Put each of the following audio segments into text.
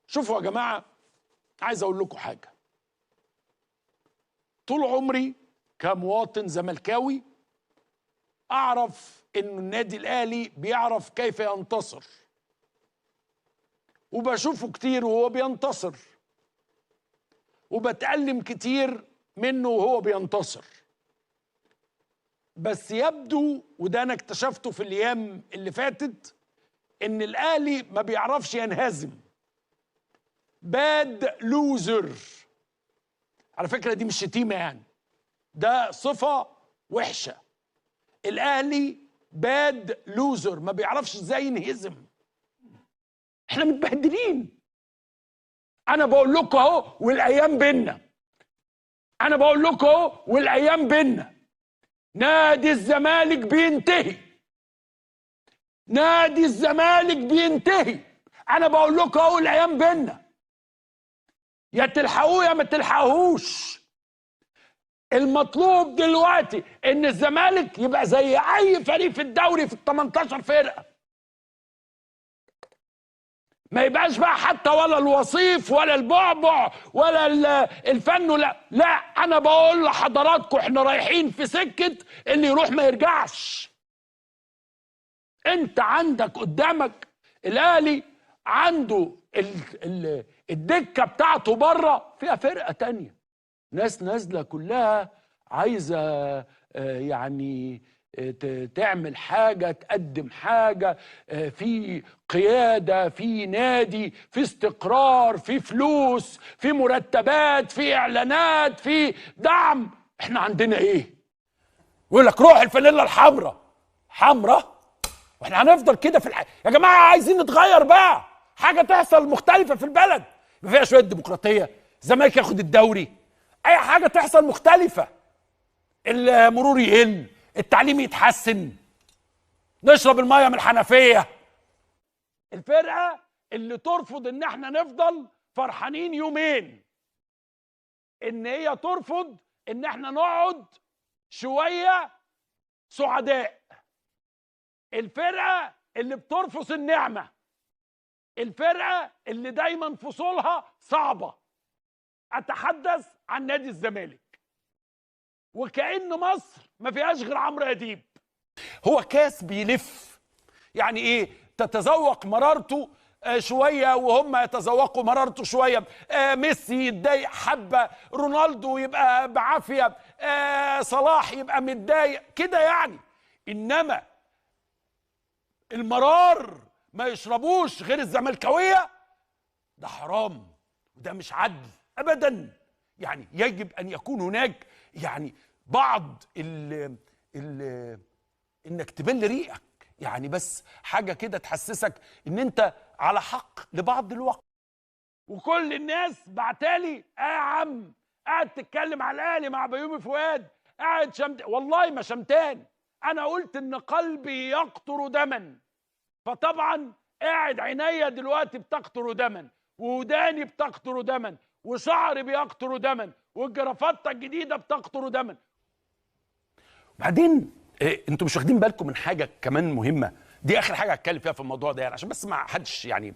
شوفوا يا جماعة، عايز اقول لكم حاجة. طول عمري كمواطن زملكاوي اعرف ان النادي الاهلي بيعرف كيف ينتصر، وبشوفه كتير وهو بينتصر، وبتألم كتير منه وهو بينتصر. بس يبدو، وده انا اكتشفته في الايام اللي فاتت، ان الاهلي ما بيعرفش ينهزم. bad loser. على فكرة دي مش شتيمة يعني، ده صفة وحشة. الاهلي bad loser، ما بيعرفش ازاي ينهزم. احنا متبهدلين. انا بقول لكم اهو والايام بينا، انا بقول لكم اهو والايام بينا، نادي الزمالك بينتهي، نادي الزمالك بينتهي. انا بقول لكم اهو الايام بينا، يا تلحقوه يا ما تلحقوهوش. المطلوب دلوقتي ان الزمالك يبقى زي اي فريق في الدوري في ال 18 فرقه، ما يبقاش بقى حتى ولا الوصيف ولا البعبع ولا الفن ولا لا. انا بقول لحضراتكم احنا رايحين في سكة اللي يروح ما يرجعش. انت عندك قدامك الاهلي عنده الدكة بتاعته بره فيها فرقه تانية، ناس نازله كلها عايزه يعني تعمل حاجة، تقدم حاجة، في قيادة، في نادي، في استقرار، في فلوس، في مرتبات، في اعلانات، في دعم. احنا عندنا ايه؟ يقول لك روح الفانيلا الحمراء، حمراء، واحنا هنفضل كده في الحياة؟ يا جماعة عايزين نتغير بقى، حاجة تحصل مختلفة في البلد، يبقى فيها شوية ديمقراطية، الزمالك ياخد الدوري، اي حاجة تحصل مختلفة، المرور يقل، التعليم يتحسن، نشرب المية من الحنفية. الفرقة اللي ترفض ان احنا نفضل فرحانين يومين، ان هي ترفض ان احنا نقعد شوية سعداء. الفرقة اللي بترفض النعمة، الفرقة اللي دايما فصولها صعبة. اتحدث عن نادي الزمالك، وكأن مصر ما فيهاش غير عمرو اديب. هو كاس بيلف، يعني ايه؟ تتذوق مرارته شوية وهم يتذوقوا مرارته شوية، ميسي يتضايق حبه، رونالدو يبقى بعافية، صلاح يبقى متضايق كده يعني. انما المرار ما يشربوش غير الزملكاويه، ده حرام وده مش عدل ابدا. يعني يجب ان يكون هناك يعني بعض ال ال انك تبل ريقك، يعني بس حاجة كده تحسسك ان انت على حق لبعض الوقت. وكل الناس بعتالي يا عم قاعد تتكلم على الاهلي مع بيومي فؤاد، قاعد شمت. والله ما شمتان، انا قلت ان قلبي يقطر دما، فطبعا قاعد عينيا دلوقتي بتقطر دما، ووداني بتقطر دما، وشعري بيقطر دما، والجرافطه الجديدة بتقطر دما. وبعدين انتوا مش واخدين بالكم من حاجة كمان مهمة، دي اخر حاجة هتكلم فيها في الموضوع ده يعني، عشان بس ما حدش يعني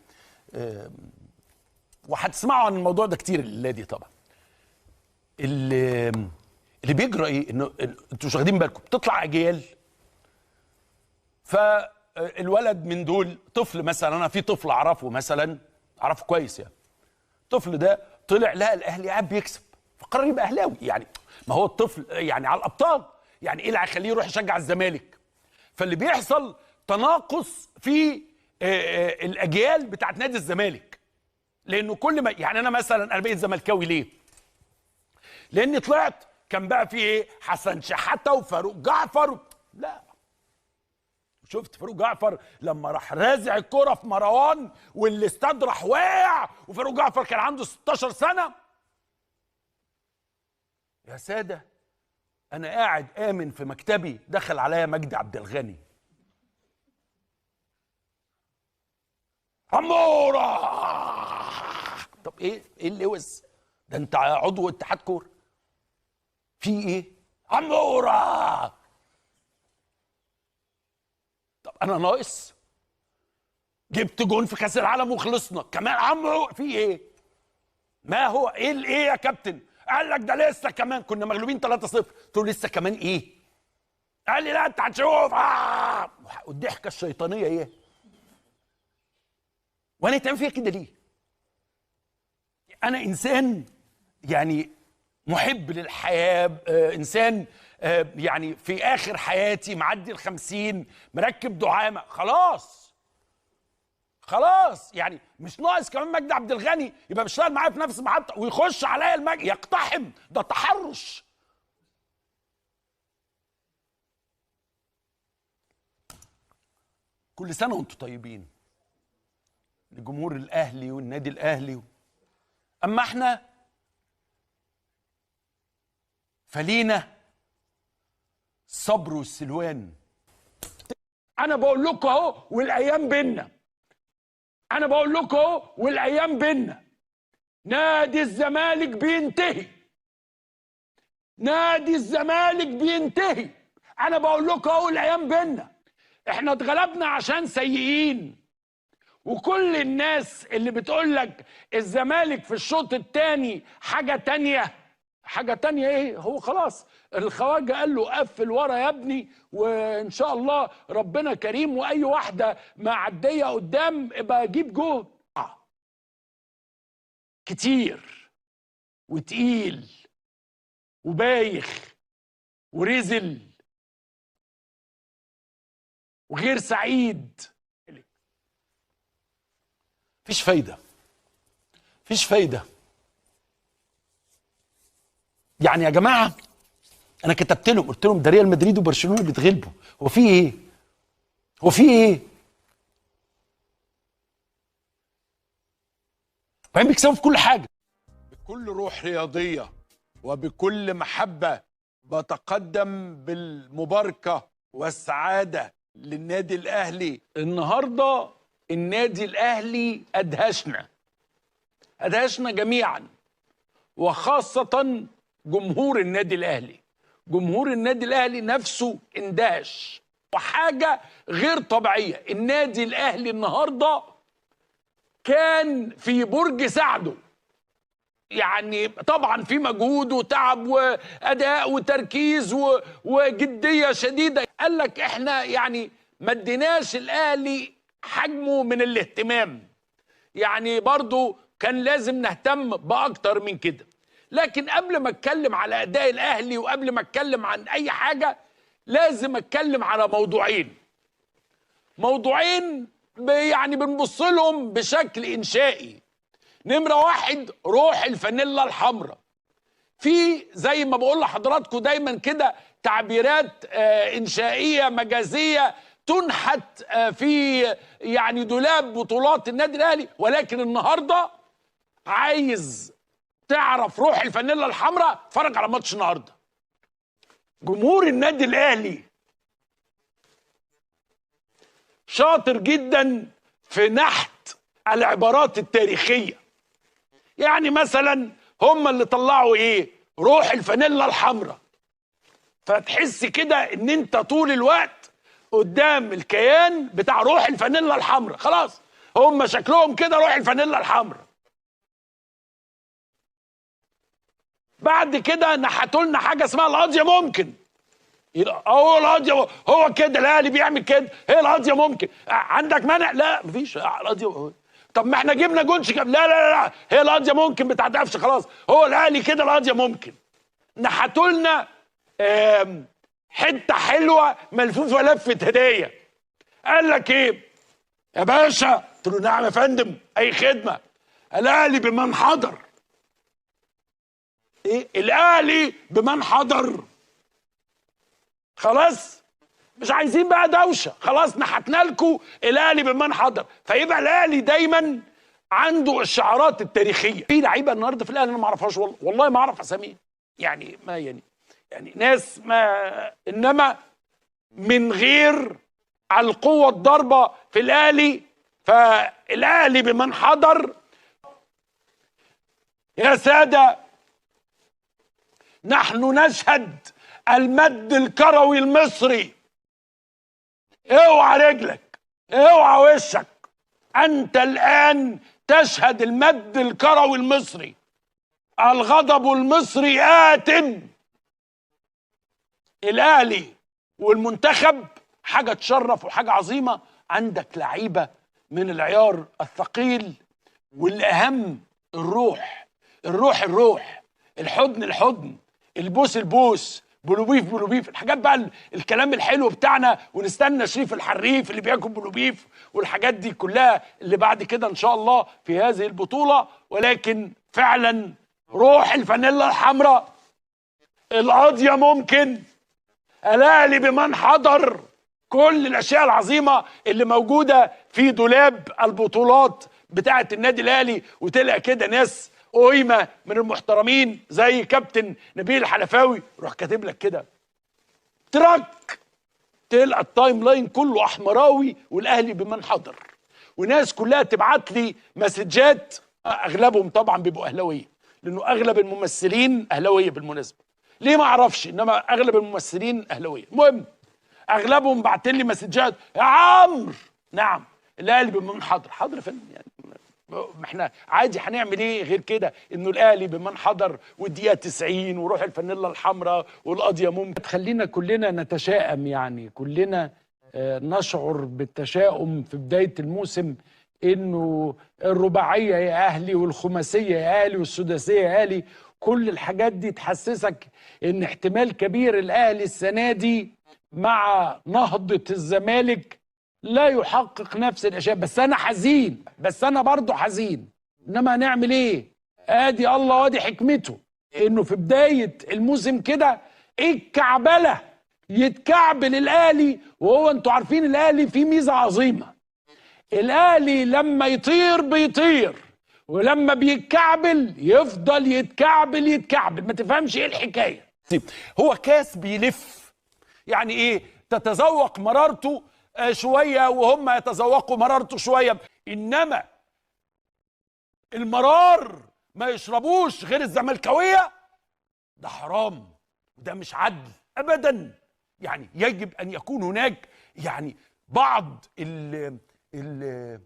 وهتسمعوا عن الموضوع ده كتير الليلة دي طبعا. اللي بيجرى ايه؟ انه انتوا مش واخدين بالكم بتطلع اجيال، فالولد من دول طفل مثلا، انا في طفل اعرفه مثلا، اعرفه كويس يعني، الطفل ده طلع لقى الاهلي قاعد بيكسب فقرر يبقى اهلاوي. يعني ما هو الطفل يعني على الابطال، يعني ايه اللي هيخليه يروح يشجع الزمالك؟ فاللي بيحصل تناقص في الاجيال بتاعت نادي الزمالك، لانه كل ما يعني انا مثلا انا بقيت زملكاوي ليه؟ لاني طلعت كان بقى في ايه؟ حسن شحاته وفاروق جعفر لا، شفت فاروق جعفر لما راح رازع الكرة في مروان والاستاد راح واقع، وفاروق جعفر كان عنده 16 سنة. يا سادة أنا قاعد آمن في مكتبي، دخل عليا مجدي عبد الغني، عمورة. طب إيه اللوز ده؟ أنت عضو اتحاد كورة، في إيه؟ عمورة. طب أنا ناقص؟ جبت جون في كاس العالم وخلصنا كمان. عمرو في ايه؟ ما هو ايه الايه يا كابتن؟ قال لك ده لسه كمان كنا مغلوبين 3-0. قلت له لسه كمان ايه؟ قال لي لا انت هتشوف. والضحكه الشيطانية ايه؟ وانا اتعمل فيها كده ليه؟ انا انسان يعني محب للحياة، انسان يعني في اخر حياتي معدي 50، مركب دعامة، خلاص خلاص يعني مش ناقص كمان مجدي عبد الغني يبقى بيشتغل معايا في نفس المحطة ويخش عليا المجدي يقتحم، ده تحرش. كل سنة وانتم طيبين لجمهور الاهلي والنادي الاهلي. اما احنا فلينا الصبر والسلوان. انا بقول لكم اهو والايام بينا، انا بقول لكم اهو والايام بينا، نادي الزمالك بينتهي، نادي الزمالك بينتهي. انا بقول لكم اهو الايام بينا. احنا اتغلبنا عشان سيئين، وكل الناس اللي بتقول لك الزمالك في الشوط الثاني حاجة تانية، حاجة تانية ايه؟ هو خلاص الخواجه قال له قفل ورا يا ابني وان شاء الله ربنا كريم، واي واحدة معدية قدام ابقى جيب جول. كتير وتقيل وبايخ ورزل وغير سعيد. مفيش فايده، مفيش فايده. يعني يا جماعة انا كتبت لهم قلت لهم ده ريال مدريد وبرشلونة بيتغلبوا، هو في ايه؟ هو في ايه؟ بعدين بيكسبوا في كل حاجة. بكل روح رياضية وبكل محبة بتقدم بالمباركه والسعادة للنادي الاهلي. النهارده النادي الاهلي ادهشنا، ادهشنا جميعا، وخاصة جمهور النادي الاهلي. جمهور النادي الاهلي نفسه اندهش، وحاجه غير طبيعية. النادي الاهلي النهارده كان في برج سعدة، يعني طبعا في مجهود وتعب واداء وتركيز وجديه شديدة. قال لك احنا يعني ما اديناش الاهلي حجمه من الاهتمام، يعني برضو كان لازم نهتم باكتر من كده. لكن قبل ما اتكلم على اداء الاهلي وقبل ما اتكلم عن اي حاجة لازم اتكلم على موضوعين، موضوعين يعني بنبص لهم بشكل انشائي. نمره واحد، روح الفانيلا الحمراء. في زي ما بقول لحضراتكم دايما كده تعبيرات انشائيه مجازية تنحت في يعني دولاب بطولات النادي الاهلي، ولكن النهارده عايز تعرف روح الفانيلا الحمراء اتفرج على ماتش النهارده. جمهور النادي الاهلي شاطر جدا في نحت العبارات التاريخية. يعني مثلا هم اللي طلعوا ايه؟ روح الفانيلا الحمراء. فتحس كده ان انت طول الوقت قدام الكيان بتاع روح الفانيلا الحمراء، خلاص هم شكلهم كده روح الفانيلا الحمراء. بعد كده نحتوا لنا حاجة اسمها القضية ممكن. هو القضية هو كده الاهلي بيعمل كده، هي القضية ممكن. عندك مانع؟ لا مفيش القضية. طب ما احنا جبنا جونش، لا لا لا هي القضية ممكن بتاعت قفشه، خلاص هو الاهلي كده القضية ممكن. نحتوا لنا حتة حلوة ملفوفه لفه هديه. قال لك ايه يا باشا؟ قلت له نعم يا فندم، اي خدمة. الاهلي بمن حضر. ايه الاهلي بمن حضر؟ خلاص مش عايزين بقى دوشه، خلاص نحتنا لكم الاهلي بمن حضر. فيبقى الاهلي دايما عنده الشعارات التاريخية. في لعيبة النهارده في الاهلي انا ما اعرفهاش والله ما اعرف اساميها، يعني ما يعني ناس ما، انما من غير القوة الضربة في الاهلي. فالاهلي بمن حضر يا ساده. نحن نشهد المد الكروي المصري. اوعى رجلك، اوعى وشك، انت الان تشهد المد الكروي المصري، الغضب المصري آت. الاهلي والمنتخب حاجة تشرف وحاجه عظيمة، عندك لعيبة من العيار الثقيل، والاهم الروح، الروح الروح، الحضن الحضن، البوس البوس، بلوبيف بلوبيف، الحاجات بقى الكلام الحلو بتاعنا، ونستنى شريف الحريف اللي بياكل بلوبيف والحاجات دي كلها اللي بعد كده ان شاء الله في هذه البطولة. ولكن فعلا روح الفانيلا الحمراء، القاضية ممكن، الاهلي بمن حضر، كل الاشياء العظيمة اللي موجودة في دولاب البطولات بتاعه النادي الاهلي. وتلقى كده ناس قايمة من المحترمين زي كابتن نبيل الحلفاوي روح كاتب لك كده تراك، تلقى ال timeline كله احمراوي والاهلي بمن حضر، وناس كلها تبعت لي مسجات، اغلبهم طبعا بيبقوا اهلاويه، لانه اغلب الممثلين اهلاويه بالمناسبة، ليه ما اعرفش، انما اغلب الممثلين اهلاويه. المهم اغلبهم بعتين لي مسجات، يا عمرو نعم الاهلي بمن حضر، حاضر يا فندم، يعني ما احنا عادي هنعمل ايه غير كده، انه الاهلي بمن حضر والدقيقة 90 وروح الفانيلا الحمراء والقضية ممكن تخلينا كلنا نتشائم، يعني كلنا نشعر بالتشاؤم في بداية الموسم، انه الرباعية يا اهلي والخماسيه يا اهلي والسداسيه يا اهلي، كل الحاجات دي تحسسك ان احتمال كبير الاهلي السنة دي مع نهضة الزمالك لا يحقق نفس الاشياء. بس انا حزين، بس انا برضو حزين، انما هنعمل ايه؟ ادي الله وادي حكمته، انه في بداية الموسم كده ايه الكعبله، يتكعبل الاهلي. وهو انتوا عارفين الاهلي فيه ميزة عظيمة، الاهلي لما يطير بيطير، ولما بيتكعبل يفضل يتكعبل يتكعبل، ما تفهمش ايه الحكاية. هو كاس بيلف، يعني ايه؟ تتذوق مرارته شوية وهم يتذوقوا مرارته شوية، انما المرار ما يشربوش غير الزملكاويه، ده حرام وده مش عدل ابدا. يعني يجب ان يكون هناك يعني بعض ال ال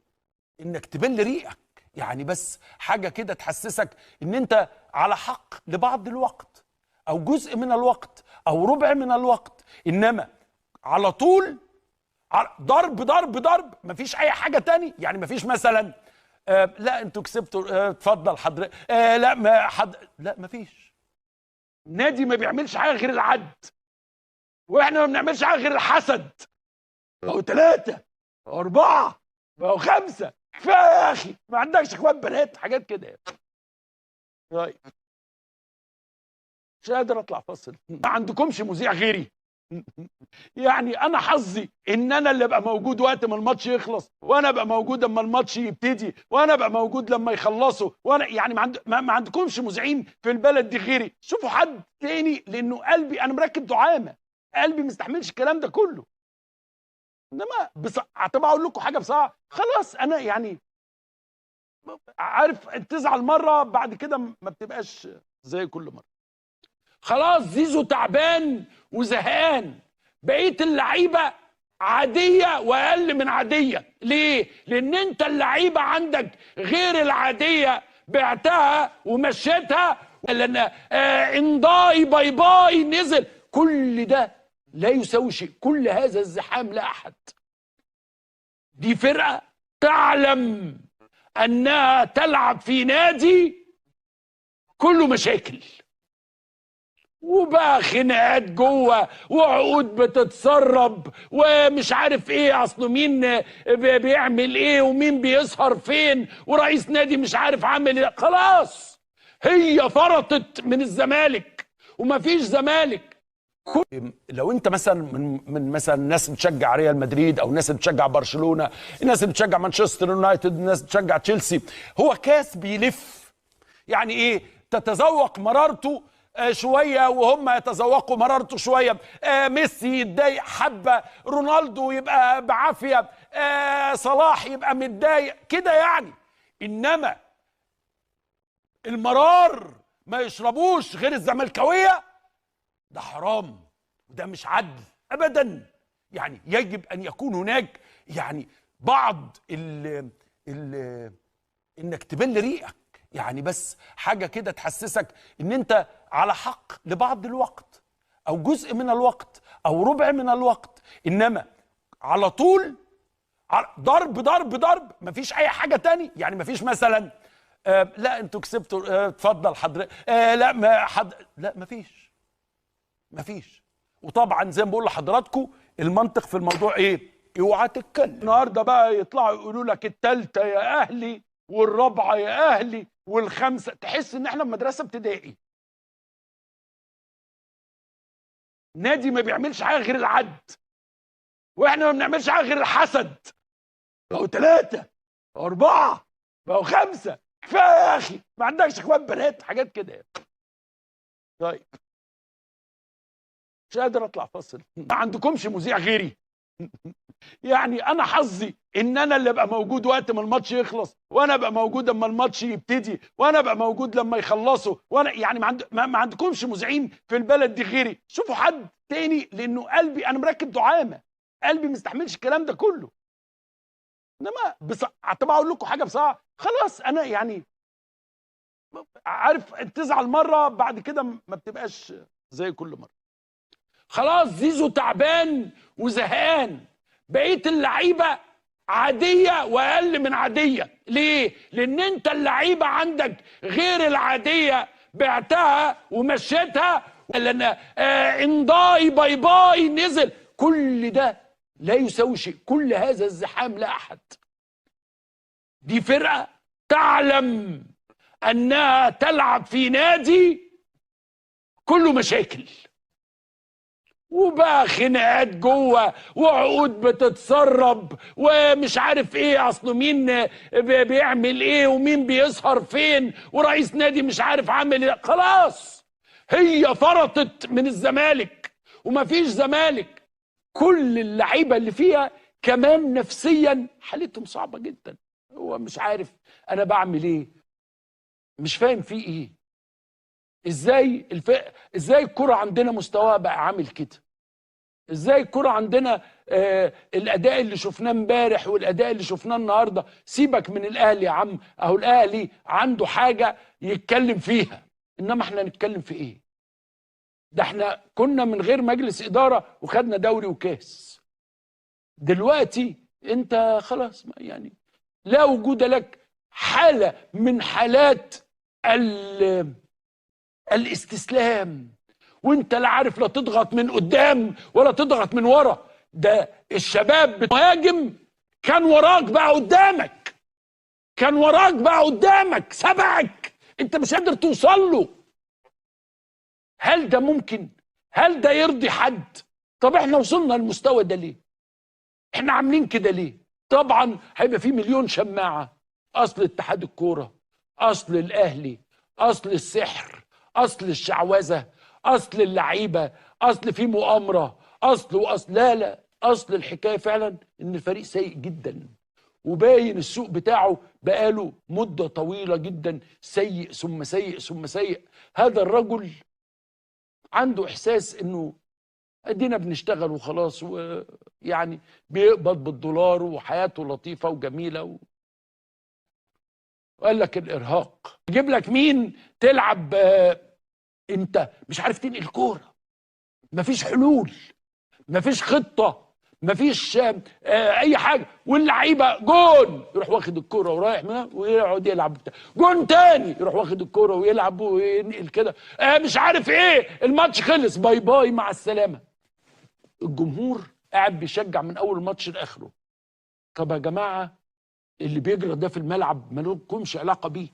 انك تبل ريقك، يعني بس حاجة كده تحسسك ان انت على حق لبعض الوقت او جزء من الوقت او ربع من الوقت، انما على طول ضرب ضرب ضرب، مفيش اي حاجة تاني. يعني مفيش مثلا لا انتوا كسبتوا، اتفضل حضرتك، لا ما حد، لا مفيش. نادي ما بيعملش حاجة غير العد، واحنا ما بنعملش حاجة غير الحسد. بقوا 3 4 بقوا 5، كفاية يا اخي، ما عندكش اخوات بنات، حاجات كده يعني. طيب مش قادر اطلع فاصل، ما عندكمش مذيع غيري. يعني انا حظي ان انا اللي ابقى موجود وقت ما الماتش يخلص، وانا ابقى موجود لما الماتش يبتدي، وانا ابقى موجود لما يخلصوا، وانا يعني ما عندكمش مذيعين في البلد دي غيري. شوفوا حد تاني، لانه قلبي انا مركب دعامة، قلبي ما يستحملش الكلام ده كله. انما طب اقول لكم حاجة بصراحة، خلاص انا يعني عارف تزعل مرة بعد كده ما بتبقاش زي كل مرة. خلاص زيزو تعبان وزهقان، بقية اللعيبة عادية واقل من عادية. ليه؟ لان انت اللعيبة عندك غير العادية بعتها ومشيتها، لان انضاي باي باي نزل، كل ده لا يساوي شيء، كل هذا الزحام لا احد. دي فرقه تعلم انها تلعب في نادي كله مشاكل، وبقى خناقات جوه وعقود بتتسرب ومش عارف ايه، اصله مين بيعمل ايه ومين بيسهر فين ورئيس نادي مش عارف عامل ايه. خلاص هي فرطت من الزمالك ومفيش زمالك. لو انت مثلا من مثلا ناس بتشجع ريال مدريد او ناس بتشجع برشلونة، الناس بتشجع مانشستر يونايتد، الناس بتشجع تشيلسي، هو كاس بيلف. يعني ايه؟ تتذوق مرارته شوية وهم يتذوقوا مرارته شوية، ميسي يتضايق حبه، رونالدو يبقى بعافية، صلاح يبقى متضايق كده يعني. انما المرار ما يشربوش غير الزملكاويه، ده حرام وده مش عدل ابدا. يعني يجب ان يكون هناك يعني بعض ال ال انك تبل ريقك، يعني بس حاجة كده تحسسك ان انت على حق لبعض الوقت او جزء من الوقت او ربع من الوقت، انما على طول ضرب ضرب ضرب، مفيش اي حاجة تاني. يعني مفيش مثلا لا انتوا كسبتوا، اتفضل حضرتك، لا ما حد، لا مفيش. وطبعا زي ما بقول لحضراتكم المنطق في الموضوع ايه؟ اوعى تتكلم. النهارده بقى يطلعوا يقولوا لك الثالثة يا اهلي والرابعة يا اهلي والخمسة، تحس ان احنا في مدرسه ابتدائي. نادي ما بيعملش حاجة غير العد، واحنا ما بنعملش حاجة غير الحسد. بقوا 3 بقوا 4 بقوا 5، كفاية يا اخي، ما عندكش اخوات بنات، حاجات كده يعني. طيب مش قادر اطلع فاصل، ما عندكمش مذيع غيري. يعني انا حظي ان انا اللي ابقى موجود وقت ما الماتش يخلص، وانا ابقى موجود لما الماتش يبتدي، وانا ابقى موجود لما يخلصوا، وانا يعني ما عندكمش مذيعين في البلد دي غيري. شوفوا حد تاني، لانه قلبي انا مركب دعامة، قلبي ما يستحملش الكلام ده كله. انما طب اقول لكم حاجة بصراحة، خلاص انا يعني عارف تزعل مرة بعد كده ما بتبقاش زي كل مرة. خلاص زيزو تعبان وزهقان، بقية اللعيبة عادية واقل من عادية. ليه؟ لان انت اللعيبة عندك غير العادية بعتها ومشيتها، لان انداي bye bye نزل، كل ده لا يساوي شيء، كل هذا الزحام لا احد. دي فرقه تعلم انها تلعب في نادي كله مشاكل، وبقى خناقات جوه وعقود بتتسرب ومش عارف ايه، اصله مين بيعمل ايه ومين بيسهر فين ورئيس نادي مش عارف عامل ايه. خلاص هي فرطت من الزمالك ومفيش زمالك. كل اللعيبة اللي فيها كمان نفسيا حالتهم صعبة جدا، هو مش عارف انا بعمل ايه، مش فاهم فيه ايه، ازاي ازاي الكرة عندنا مستواها بقى عامل كده، ازاي الكرة عندنا الاداء اللي شفناه امبارح والاداء اللي شفناه النهارده. سيبك من الاهلي يا عم، اهو الاهلي عنده حاجة يتكلم فيها، انما احنا نتكلم في ايه؟ ده احنا كنا من غير مجلس ادارة وخدنا دوري وكاس. دلوقتي انت خلاص يعني لا وجود لك، حالة من حالات الاستسلام، وانت لا عارف لا تضغط من قدام ولا تضغط من ورا. ده الشباب بتهاجم، كان وراك بقى قدامك، كان وراك بقى قدامك، سبقك، انت مش قادر توصل له. هل ده ممكن؟ هل ده يرضي حد؟ طب احنا وصلنا للمستوى ده ليه؟ احنا عاملين كده ليه؟ طبعا هيبقى في مليون شماعة، اصل اتحاد الكورة، اصل الاهلي، اصل السحر، اصل الشعوذة، اصل اللعيبة، اصل في مؤامرة، اصل واصل. لا لا، اصل الحكاية فعلا ان الفريق سيء جدا، وباين السوق بتاعه بقاله مده طويلة جدا سيء ثم سيء ثم سيء. هذا الرجل عنده احساس انه ادينا بنشتغل وخلاص، ويعني بيقبض بالدولار وحياته لطيفة وجميلة وقال لك الارهاق. يجيب لك مين تلعب، انت مش عارف تنقل كورة، مفيش حلول، مفيش خطه، مفيش اي حاجة، واللعيبة جون يروح واخد الكورة ورايح منها ويقعد يلعب بتاع. جون تاني يروح واخد الكورة ويلعب وينقل كده، مش عارف ايه، الماتش خلص، bye bye مع السلامة. الجمهور قاعد بيشجع من اول ماتش لاخره. طب يا جماعة اللي بيجرى ده في الملعب ما لكمش علاقة بيه،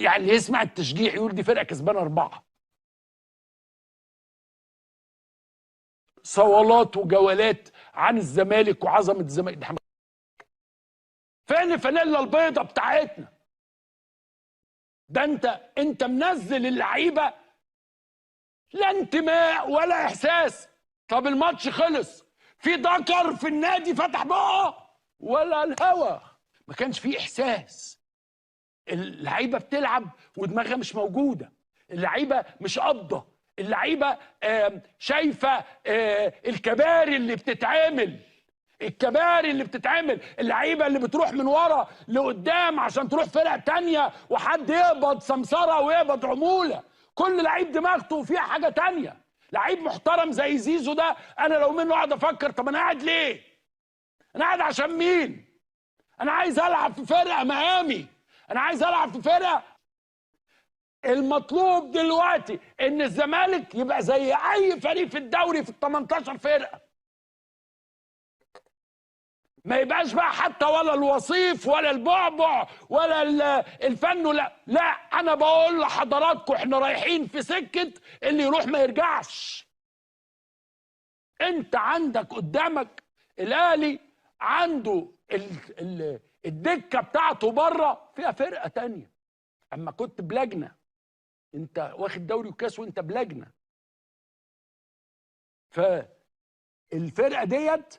يعني اللي يسمع التشجيع يقول دي فرقه كسبانه 4. صولات وجولات عن الزمالك وعظمه الزمالك. فين الفانيلا البيضة بتاعتنا؟ ده انت منزل اللعيبة لا انتماء ولا احساس. طب الماتش خلص، في ذكر في النادي فتح بقه ولا الهوا، ما كانش فيه احساس. اللعيبة بتلعب ودماغها مش موجودة، اللعيبة مش قابضه، اللعيبة شايفه الكباري اللي بتتعمل. الكباري اللي بتتعمل، اللعيبة اللي بتروح من ورا لقدام عشان تروح فرق تانية وحد يقبض سمسره ويقبض عمولة. كل لعيب دماغته فيها حاجة تانية. لعيب محترم زي زيزو ده انا لو منه اقعد افكر، طب انا قاعد ليه؟ انا قاعد عشان مين؟ انا عايز العب في فرقه مقامي، انا عايز العب في فرقه. المطلوب دلوقتي ان الزمالك يبقى زي اي فريق في الدوري في ال 18 فرقه، ما يبقاش بقى حتى ولا الوصيف ولا البعبع ولا الفن ولا لا. انا بقول لحضراتكم احنا رايحين في سكة اللي يروح ما يرجعش. انت عندك قدامك الاهلي عنده الدكة بتاعته بره فيها فرقه تانية. اما كنت بلجنه، انت واخد دوري وكاس وانت بلجنه، فالفرقه ديت